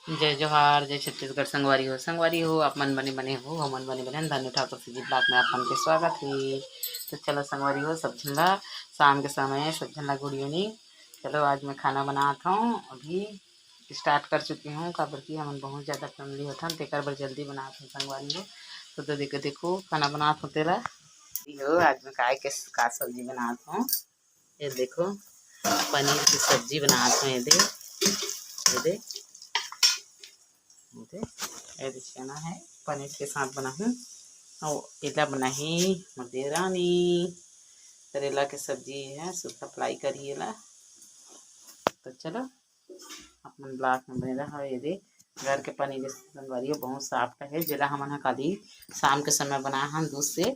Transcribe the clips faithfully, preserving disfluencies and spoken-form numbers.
जय जोहार, जय छत्तीसगढ़। संगवारी हो, संगवारी हो, आप मन बने बने हो, हमन बने बने हन। धनु ठाकुर C G vlog में आप मन के स्वागत हे। तो चलो संगवारी हो, सब झन ला शाम के समय, सब झन ला good evening। चलो आज मैं खाना बनात हूँ, अभी start कर चुकी हूँ, काबर कि हमन बहुत ज़्यादा family होथन, तेकर बर जल्दी बनात हूँ संगवारी हो। तो, तो देखो, देखो खाना बनात हूँ तेला। यो आज मैं काय के का सब्जी बनात हूँ, ये देखो पनीर के सब्जी बनात हूँ। ये दे, ये दे, ये दे, ये दे चना है, पनीर के साथ बनाहूँ। और एला बनाही मोर देवरानी, करेला के सब्जी है, सुक्खा fry करी एला। तो चलो आप मन vlog में बने रहो। ये दे घर के पनीर संगवारी हो, बहुत soft है, जेला हमन ह काली शाम के समय बनाए हन दूध से।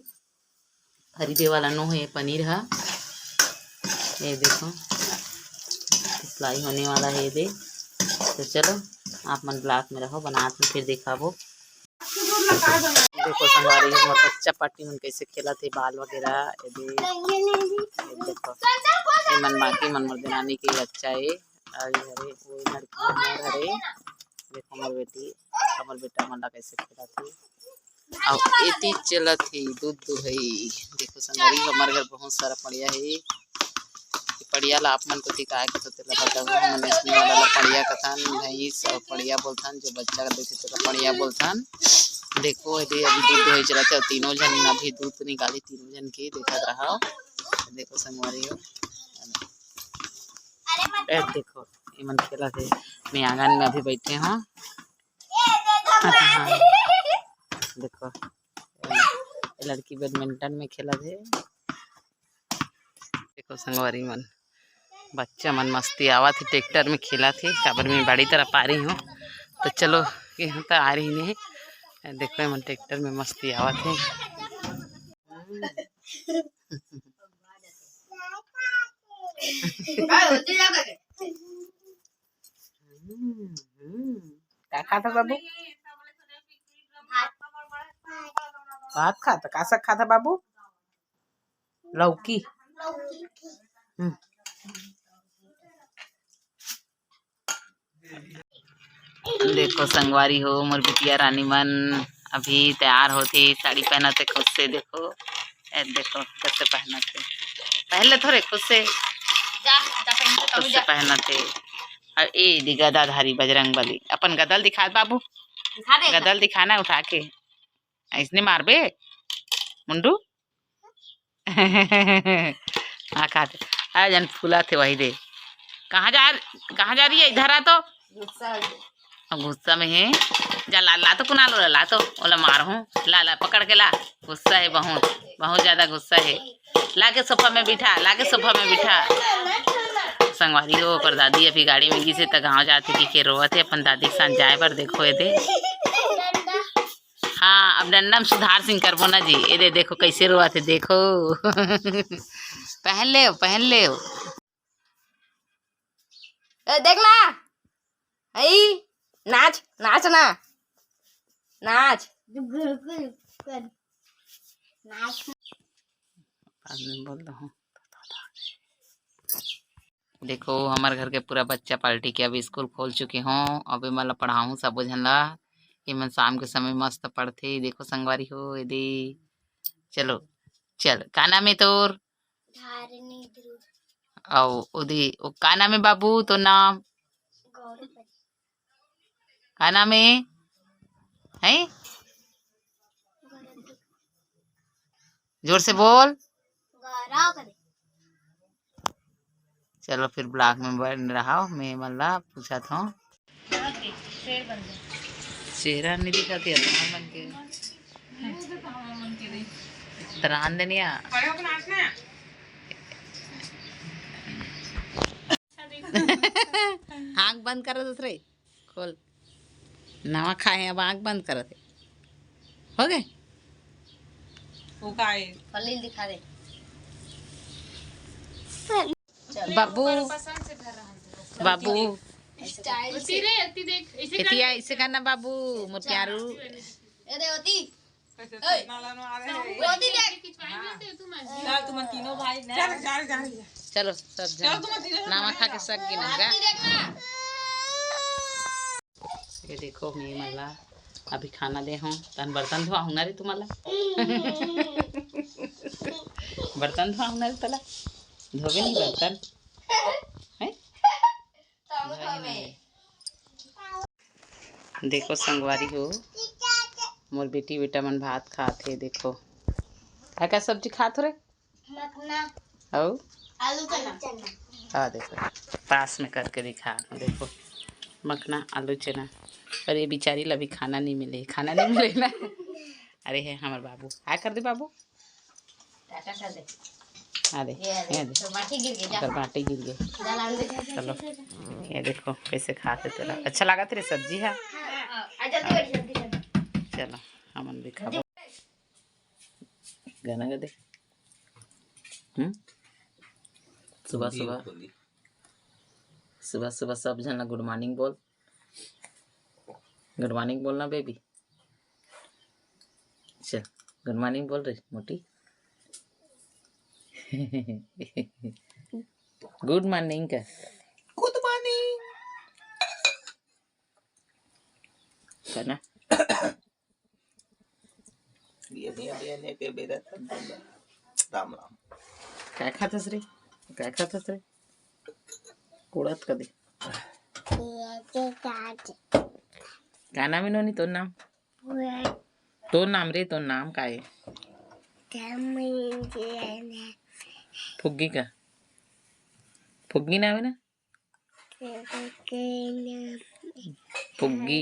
खरीदे वाला नो है पनीर हा। ये देखो fry होने वाला है ये दे। तो चलो आप मन vlog में रहो, बनात हूँ फिर दिखाबो। देखो संगवारी हो, मोर बच्चा पार्टी मन कैसे खेलत हे ball वगैरह। ये दे, ये देखो, ये मन बाकी मन मोर देरानी के बच्चा ए। अउ ये हरे, वो लड़की मोर हरे। देखो मोर बेटी, हमर बेटा मन ला कैसे खेलत हे। अउ एती चलत हे दूध दुहई। देखो संगवारी, हमर घर बहुत सारा पड़िया हे। पड़िया ला आप मन कोती काय कथो तेला बताहू। हमन इसने वाला ला पड़िया कथन, भैंस अउ पड़िया बोलथन, जो बच्चा देथे तेला पड़िया बोलथन। देखो एदे अभी दूध दुहई चलत हे, अउ तीनों झन अभी दूध निकाली, तीनों झन के देखत रहा। देखो संगवारी हो, ए देखो एमन खेलत हे। मैं आंगन में अभी बैठे हूँ। देखो ये लड़की badminton में खेलत हे। देखो संगवारी मन, बच्चा मन मस्ती आवत हे, tractor में खेलत हे, काबर मैं बाड़ी तरफ आ रही हूँ। तो चलो, यहाँ तो आ रही नहीं। देखो एमन tractor में मस्ती आवत हे। हम्म, हम्म। का खाता बाबू? भात खाता। का साग खाता बाबू? लौकी। हम्म। देखो संगवारी हो, मोर बिटिया रानी मन अभी तैयार होती, साड़ी पहनत हे खुद से। देखो, ए देखो कैसे पहनत हे, पहन ले थोरे खुद से, जा, जा पहन ले, खुद से पहनत हे। अउ ए दे गदाधारी बजरंग बली, अपन गदल दिखा बाबू, दिखा दे। गदल दिखाना उठा के, ऐसने मारबे मुंडू। हाँ खाते, आ जन फूला थे वही दे। कहाँ जा, कहाँ जा रही है? इधर आ तो। गुस्सा हो गया। अब गुस्सा में है। जा ला, ला तो कुनाल, ओला ला तो, ओला मार हूँ। ला, ला, पकड़ के ला। गुस्सा है बहुत, बहुत ज्यादा गुस्सा है। ला के सोफा में बिठा, ला के सोफा में बिठा। संगवारी हो, ओकर दादी अभी गाड़ी में गिसे त गाँव जाथे कि के रोवत हे अपन दादी के साथ जाए बर। देखो एदे। हाँ, अब डंडा में सुधार सिंह करबो ना जी। एदे देखो कैसे रोवत हे, देखो। पहन ले, पहन ले। ए, देख ना। आई, नाच, नाच ना। नाच। रुक, रुक, रुक, रुक। नाच। बाद में बोल रहा हूँ। देखो, हमर घर के पूरा बच्चा पार्टी के अब स्कूल खोल चुके हों। अब एमन ला पढ़ाहूँ सबो झन ला। एमन शाम के समय मस्त पढ़थे। देखो संगवारी हो, एदे। चलो, चल, का नाम है तोर? धारिणी ध्रुव। अउ ओदे, ओ का नाम है बाबू, तो नाम? गौरव। का नाम है? हैं? जोर से बोल। गौरव। चलो फिर vlog में बन रहा हो, मैं एमन ला पूछत हूँ। चेहरा नहीं दिखाती है, कहाँ बन के? तरान देनिया। आँख बंद करो दूसरे, खोल। नवा खाए, अब आँख बंद करत हे। हो गए? वो का है? फलील दिखा दे। बाबू, बाबू। स्टाइल से। एतिया ऐसे करना बाबू, मोर प्यारू। ए दे होती। कैसे ए। सपना लानो आ रहे हैं? होती देख। चल, तुम तीनों भाई ना। चल, चल, चल, चल। चलो, सब चल, जन तुम तीनों नवा खा के सक गिनम गा। होती देख ना। ये देखो, मैं मन ला अभी खाना दे हूँ, तन बर्तन धोआ हूँ ना रे तुम्हारा। बर्तन धोआ हूँ ना रे तला, धोबे नहीं बर्तन, हैं? धोए नहीं। देखो संगवारी हो, मोर बेटी बेटा मन भात खात हे। देखो, है का सब्जी खात हो रे? मखना। अउ? आलू चना। आ देखो, पास में करके दिखा, देखो, मखना, आलू, चना। और ये बिचारी ला भी खाना नहीं मिले, खाना नहीं मिले ना। अरे है हमर बाबू, हाय कर दे बाबू। टाटा कर दे। आ दे, ये आ दे, ये दे। तो बाटी गिर गई, जा। ओकर बाटी गिर गई। जा लान दे। चलो, ये देखो कैसे खात हे तेरा। अच्छा लागत रे सब्जी है? हाँ, आ, जल्दी कर, जल्दी कर। चलो, हमन भी खाबो। गाना गा दे। हम्म? सुबह सुबह, सुबह सुबह सब झन ला गुड मॉर्निंग बोल। गुड मॉर्निंग बोलना बेबी। चल, गुड मॉर्निंग बोल रे मोटी। गुड मॉर्निंग का। गुड मॉर्निंग। करना। ये, ये, ये, ये, ये, ये, राम राम। काय खाथस रे? काय खाथस रे? कोड़त का दे। का नाम हे नोनी तोर नाम? तोर नाम रे, तोर नाम का हे? फुग्गी का? फुग्गी नाम हे ना? फुग्गी।